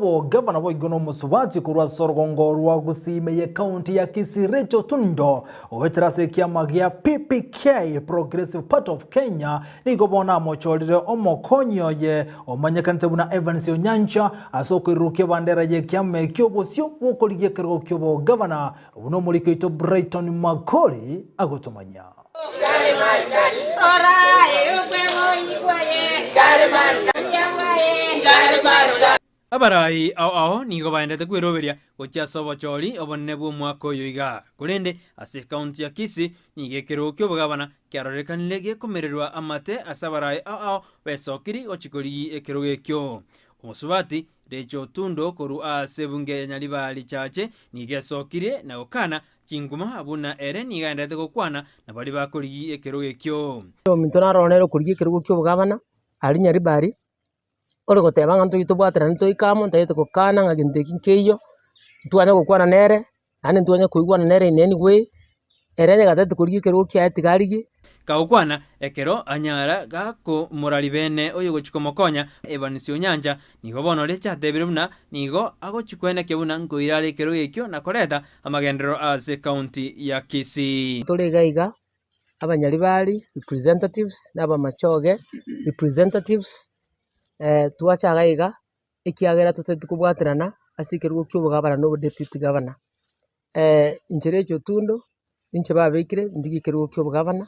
ki'obogavana boigo nomosubati korwa ase orogongo rwa Gusii ime y'ecounty ya Kisii Rachel Otundo goetera ase ekiama gia PPK, Progressive Party of Kenya, nigo bono amochorire omokonyi oye omanyekanete buna Evans Onyancha ase okoirurukia ebandera y'ekiama ekio obosio bw'okorigia ekerogo ki'obogavana buna omoriki oito Brighton Makori agotomanya. Abarai ao ao nigo baendete kweroberia gochia ase obochori obonene bw'omwaka oyo iga. Korende ase ekaunti ya Kisii nigo ekerogo ki'obogabana kiarorekanire gekomererwa amate ase abarai ao ao besokiri gochia korigia ekerogo ekio. Omosubati Rachel Otundo korwa ase ebunge ya Nyaribari Chache nigo esokirie na gokana chinguma buna ere nigo aenderete gokwana na baria bakorigia ekerogo ekio. Ominto naroro nere okorigia ekerogo ki'obogabana aria Nyaribari, ore goteba ng'a ntochi tobwaterane toike amo, ntagete gokana ng'a gento eki nkeiyo, ntwanye gokwana nere, naende ntwanye koigwana nere in any way, ere onye gatagete korigia ekerogo kiaye tiga arigie. Kagokwana ekero anyara gakomorari bene oyogochia komokonya, Evans Onyancha, nigo bono Rachel atebire buna nigo agochia koenekia buna nkoira are ekerogo ekio na koreta amagenderero ase ekaunti ya Kisii. Tore iga iga, abanyaribari representatives na abamachoge representatives, twacha iga iga ekiagera totagete kobwaterana ase ekerogo kia obogavana na obodeputy governor. Inche Rachel Otundo, ninche babekire ndigie ekerogo kia obogavana,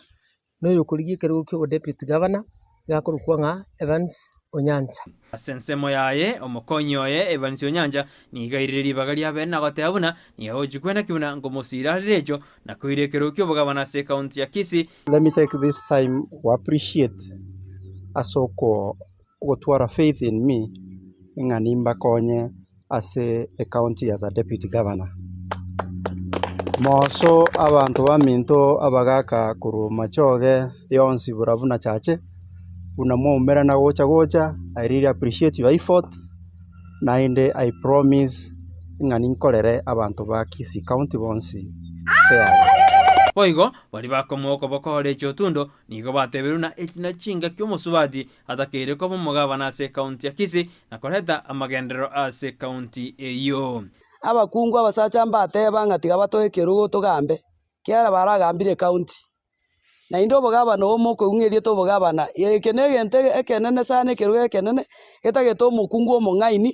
na oyokorigia ekerogo kia obodeputy governor, nigo akorokwa ng'a Evans Onyancha. Ase ensemo yaye, omokonyi oye Evans Onyancha nigo airire ribaga ria bene na goteba buna nigo agochia kwenaki buna nkomosiira are Rachel na koira ekerogo ki'obogabana ase ekaunti ya Kisii. Let me take this time go appreciate ase oko ogotwara faith in me ng'a nimbakonye ase ecounty as a deputy governor. Moso abanto baminto abagaka korwa Machoge yonsi buna buna chache, buna mwaumerana gocha gocha, I really appreciate your effort, naende I promise ng'a ninkorere abanto ba Kisii county bonsi fairly. Boigo baria bakomoa okoboko Rachel Otundo nigo batebirie buna echi nachingaki omosubati Atakeire koba omogabana ase ekaunti ya Kisii na koreta amagenderero ase ekaunti eyio. Abakungu abasacha mbateba ng'a tiga batoe ekerogo togambe, ekiagera baragambire ecounty. Naende obogabana obo mokoigwa ng'a erieta obogabana, eke na egento ekenene sana ekerogo ekenene, getagete omokungu omong'aini,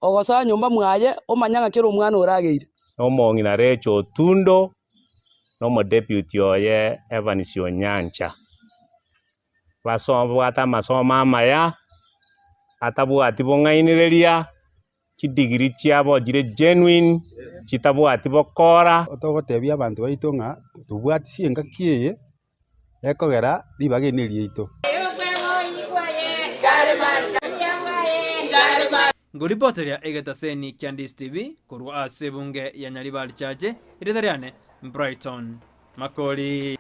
ogosoa nyomba mwaye, omanya ng'a kera omwana orageire. Na omong'ina Rachel Otundo, na omodeputy oye Evans Onyancha. Basobwate amasomo amaya, atabwati bong'ainereria, chidigiri chiabo chire genuine, chitabwati bokora. Togotebia abanto baito ng'a tobwatisie engaki eye ekogera ribaga eri neriaito. Ngoripoteria egetaseni kia Ndisi TV korwa ase ebunge ya Nyaribari Chache, erieta riane Brighton Makori.